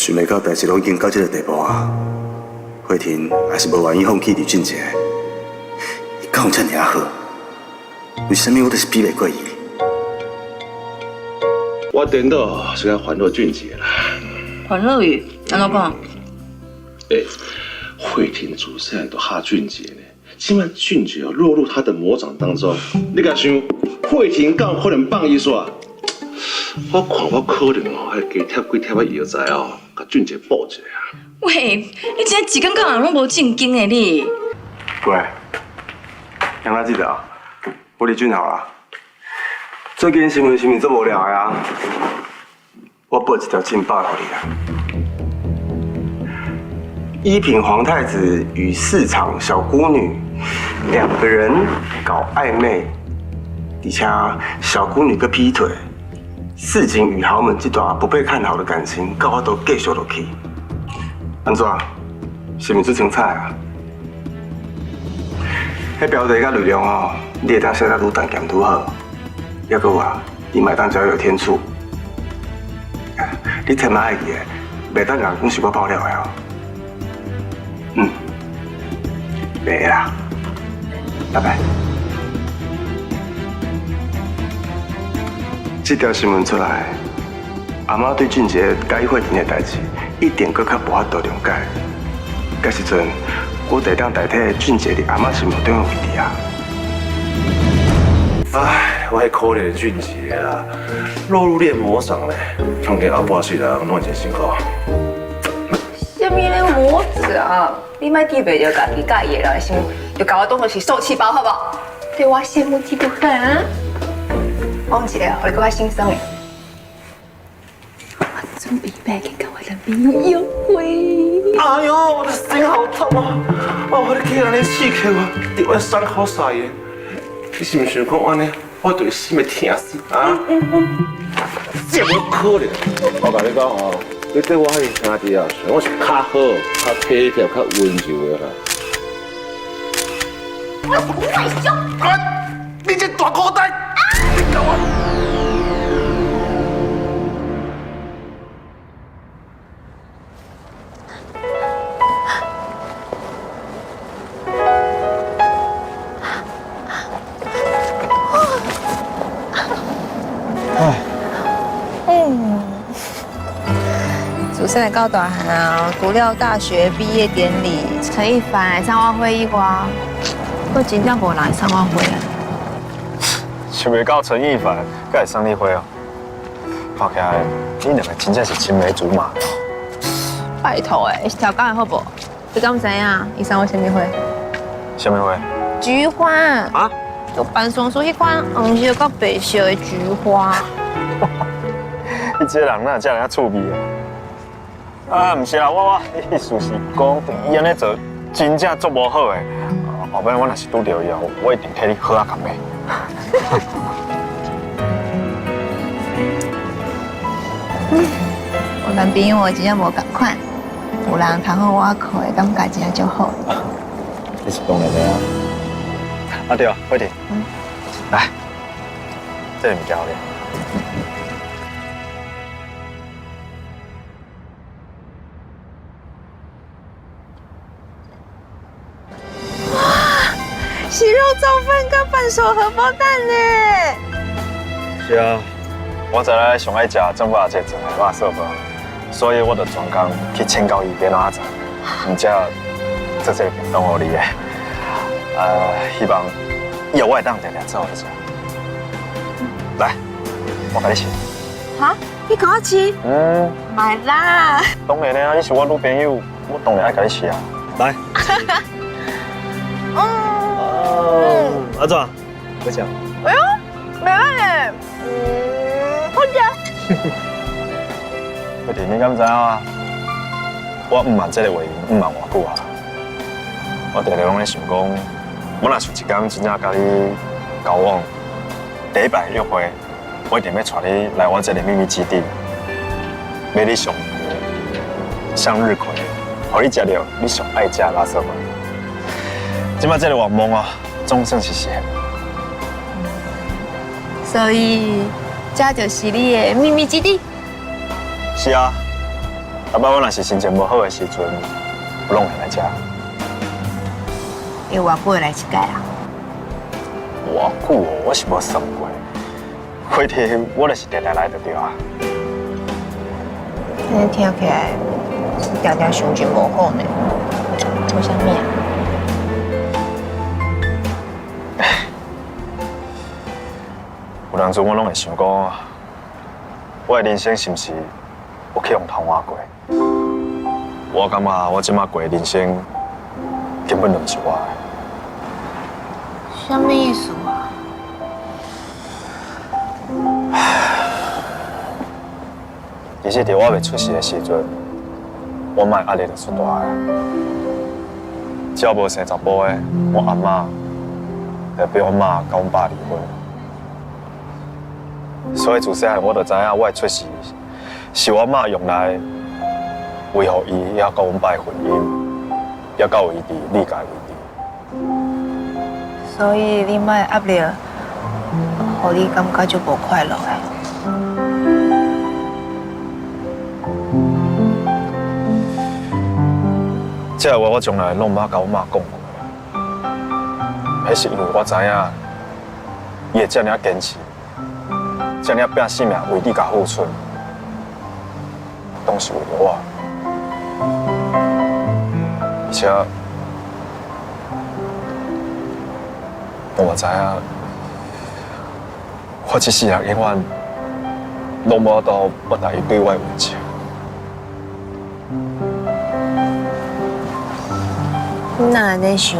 想袂到代誌攏已經到這個地步啊！慧婷還是無願意放棄呂俊傑，伊敢有這爾好？為啥物我就是比袂過伊？我顛倒是較煩惱俊傑啦。煩惱伊？按怎講？欸，慧婷自細漢就嚇俊傑呢，這擺俊傑落入他的魔掌當中，你敢想慧婷敢有可能放伊煞？我看我可能哦，愛加貼幾貼仔藥材哦，共俊傑補一下。喂，你這一工到晚攏無正經的你。喂，楊大記者，我李俊豪啦。最近新聞是毋是足無聊的啊？我報一條勁爆予你啦。一品皇太子與市場小孤女兩個人搞曖昧，而且小孤女閣劈腿，市井與豪門這段不被看好的感情，敢有法度繼續落去？按怎？是毋是足精彩啊？彼標題佮內容哦，你會當寫得愈重鹹愈好。抑閣有啊，你嘛會當加油添醋。你千萬愛記得，袂當共人講是我爆料的哦。嗯，袂啦，拜拜。這條新聞出來，阿媽對俊傑佮慧婷的代誌，一定閣較無法度諒解。屆時陣，我就會當代替俊傑佇阿媽心目中的位置啊。唉，我彼可憐的俊傑啊，落入戀魔掌咧，看見後半世人攏真辛苦。啥物咧魔掌？你莫記袂著家己佮意的人的心，就共我當作是受氣包，好無？對我羨慕嫉妒恨啊！講一個，予你閣較心酸的。我準備欲去佮我男朋友約會。哎呦，我的心好痛啊！哦，你去按呢刺激我，佇我傷口撒鹽。你是毋是想講按呢？我就會心會疼死啊！這無可能！我共你講哦，你對我彼個兄弟啊，我是較好、較體貼、較溫柔的啦。我是外甥。你這大孤單，你共我！自細到大漢啊，除了大學畢業典禮，陳一凡來送我花以外，閣真正無人會送我花啊。想袂到陳一凡閣會送你花哦，看起來你兩個真正是青梅竹馬。拜託欸，是調工的好無？你敢知影？伊送我啥物花？啥物花？菊花。啊？就扮雙數彼款黃色佮白色的菊花。你這個人哪會遮爾趣味啊？啊，毋是啦，我意思是講，伊按呢做真正足無好的。後擺我若是拄著伊哦，我一定替你好仔共罵。我男朋友我真正無仝款，有人通予我靠的感覺真正足好。你是當然的啊。啊對啊，慧婷，來，這個物件予你。哇，是肉燥飯佮半熟荷包蛋呢。是啊，我知影你上愛食政府阿姐做的肉燥飯，所以我就專工去請教伊欲按怎做，毋才做這個便當予你的。希望以後我會當定定做予你食。來，我共你試。哈？你共我試？嗯。莫啦。當然啦，你是我女朋友，我當然愛共你試啊。來。嗯。按怎？好食。哎喲，袂䆀咧。嗯，好食。慧婷，你敢知影啊？我毋瞞這个話毋瞞偌久啊。我定定攏咧想講，我若是有一天真正佮你交往，第一擺約會，我一定欲帶你來我這个秘密基地，買你上向日葵，予你食著你上愛食的垃圾飯。這擺這个願望啊，總算是實現。所以，這就是你的秘密基地。是啊，逐擺我若是心情無好的時陣，我攏會來遮。有偌久會來一擺啊？偌久哦，我是無算過。反正我就是定定來就對啊。按呢聽起來，你定定心情無好呢？為啥物啊？有當陣我攏會想講，我的人生是毋是有去予偷換過？我感覺我這馬過的人生根本就毋是我的。啥物意思啊？其實佇我未出世的時陣，我媽壓力就出大的。只要無生查埔的，我阿嬤就逼我媽佮阮爸離婚。所以自細漢我就知影，我的出世是我媽用來維護伊猶佮阮爸的婚姻，猶閣維持你家的位置。所以你媽的壓力，予你感覺足無快樂的。這個話我從來攏毋捌共阮媽講過，彼是因為我知影，伊會這爾堅持，這爾拼性命為你家付出，攏是為著我。而且，我嘛知影，我這世人永遠攏無法度報答伊對我的恩情。你哪按呢想？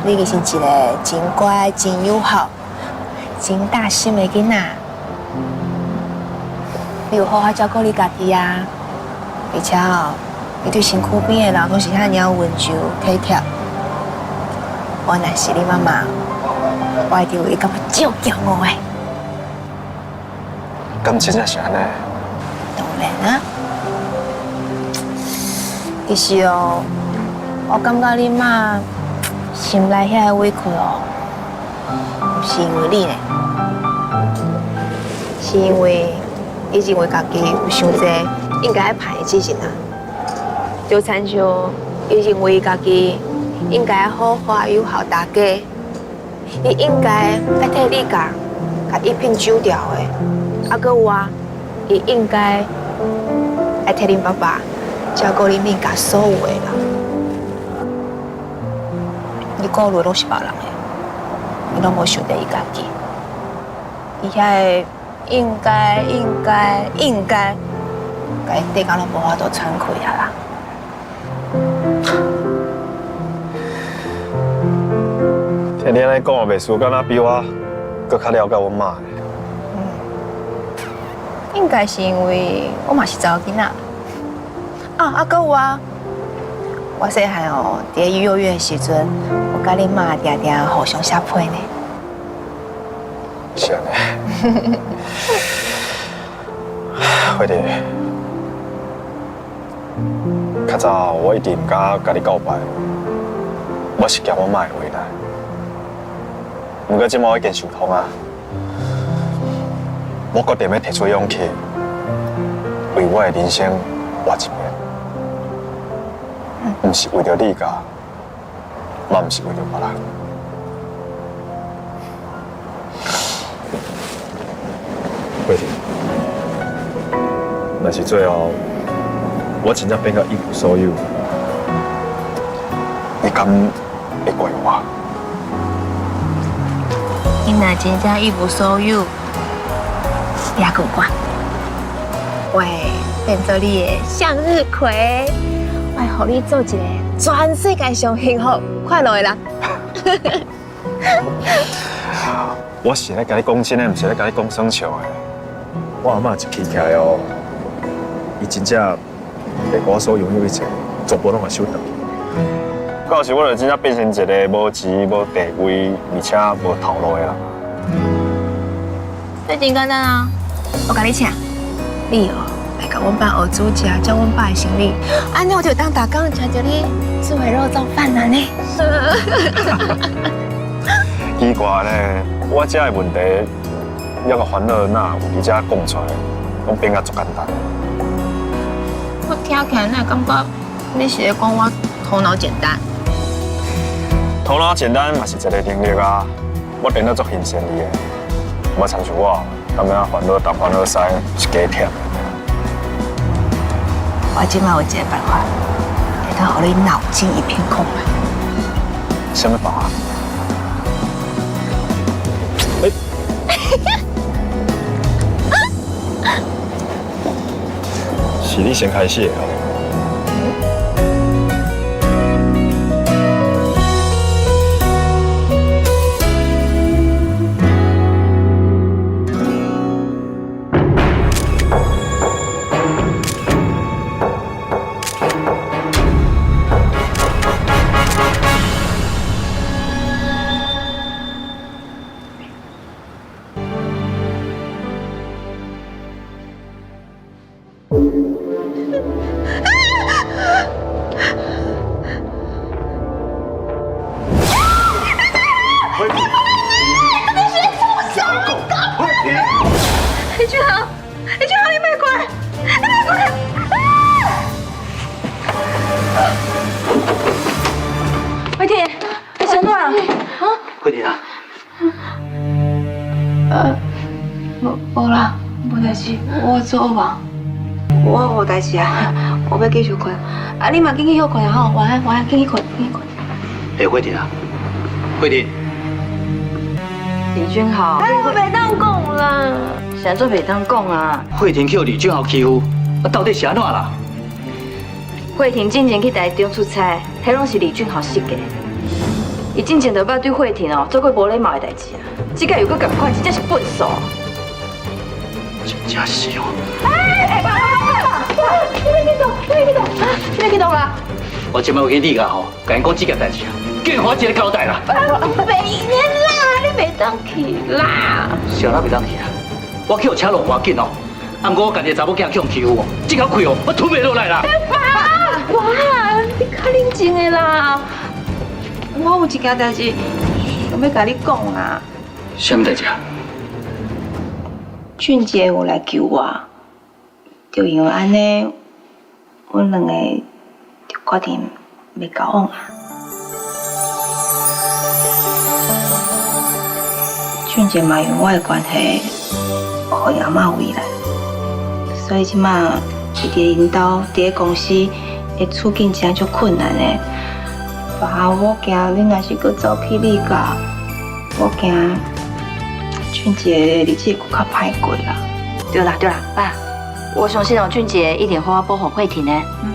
你其實一個真乖、真友好、真大心的囡仔，你有好好照顧你家己啊，而且哦，你對身軀邊的人攏是遐爾溫柔體貼。我若是你媽媽，我一定會感覺足驕傲的。敢真正是按呢？當然啊，其實哦。我感覺你媽心內遐个委屈哦，毋是因為你呢，是因為伊認為家己有傷濟應該愛判的責任啊。就親像伊認為家己應該好好友好大家，伊應該愛替你家共一併丟掉的，啊，閣有啊，伊應該愛替恁爸爸照顧恁囝所有的人。伊顧慮攏是別人的，伊攏無想著伊家己。伊遐个應該、應該、應該，共伊綴甲攏無法度喘氣啊啦！聽你按呢講，袂輸敢若比我閣較了解阮媽。嗯，應該是因為我嘛是查某囡仔。啊啊，閣有啊！我細漢哦，佇咧幼兒園的時陣，我佮恁媽定定互相寫批呢。是按呢。慧娣，較早我一直毋敢共你告白，我是驚我媽會為難。毋過這擺我已經想通啊，我決定欲提出勇氣，為我的人生活一遍。毋是為著你家，嘛毋是為著別人。慧娣，若是最後我真正變甲一無所有，你敢會怪我？你若真正一無所有，你猶閣有我，我會變做你的向日葵。我會予你做一個全世界上幸福快樂的人。我是咧共你講真的，毋是咧共你講耍笑的。我阿嬤一氣起來哦，伊真正會共我所擁有一切，全部攏會收轉去。到時我就真正變成一個無錢、無地位，而且無頭路的人。這真簡單啊！我共你請，你哦來共阮爸學煮食，教阮爸的生理，按呢我就當逐工食著你煮的肉燥飯了呢。奇怪咧，我這个問題，抑閣煩惱，哪有佇遮講出來，攏變甲足簡單。我聽起來哪會感覺你是咧講我頭腦簡單？頭腦簡單嘛是一個能力啊。我電腦足欣賞你的，無親像我，當欲煩惱東煩惱西，是加忝。我這擺有一个辦法，會當予你腦筋一片空白。啥物辦法？欸是你先開始的哦。李俊豪，李俊豪，你莫過來，你莫過來！慧婷，你啥怎啊？慧婷啊，無啦，無代誌，我做噩夢。我無代誌啊，我欲繼續睏。啊，你嘛緊去歇睏啊吼，晚安，晚安，緊去睏，緊去睏。欸，慧婷啊，慧婷。李俊豪，哎，我袂當講啦，啥做袂當講啊？慧婷去予李俊豪欺負，啊，到底是按怎啦？慧婷進前去台中出差，彼攏是李俊豪設計。伊進前就捌對慧婷哦做過無禮貌的代誌啊，這擺又閣仝款，真正是笨手。真正是哦。哎，爸爸爸，你欲去佗？你欲去佗？啊，你欲去佗啦？我這擺欲去李家吼，共𪜶講這件代誌啊，叫𪜶予我一個交代啦。袂用啦，你袂當去啦。是按怎袂當去啊？我去予車路環境哦，啊，毋過我家己的查某囝去予欺負哦，這口氣哦，我吞袂落來啦。爸，爸，你較冷靜的啦。我有一件代誌想欲共你講啦。啥物代誌啊？俊傑有來求我，就因為按呢，阮兩個就決定欲交往啊。俊傑嘛因為我的關係，予𪜶阿嬤為難，所以這馬伊佇𪜶兜，佇咧公司的處境真足困難的。爸，我驚你若是閣走去李家，我驚俊傑的日子會閣較歹過啦。對啦對啦，爸，我相信哦，俊傑一定好好保護慧婷的。嗯。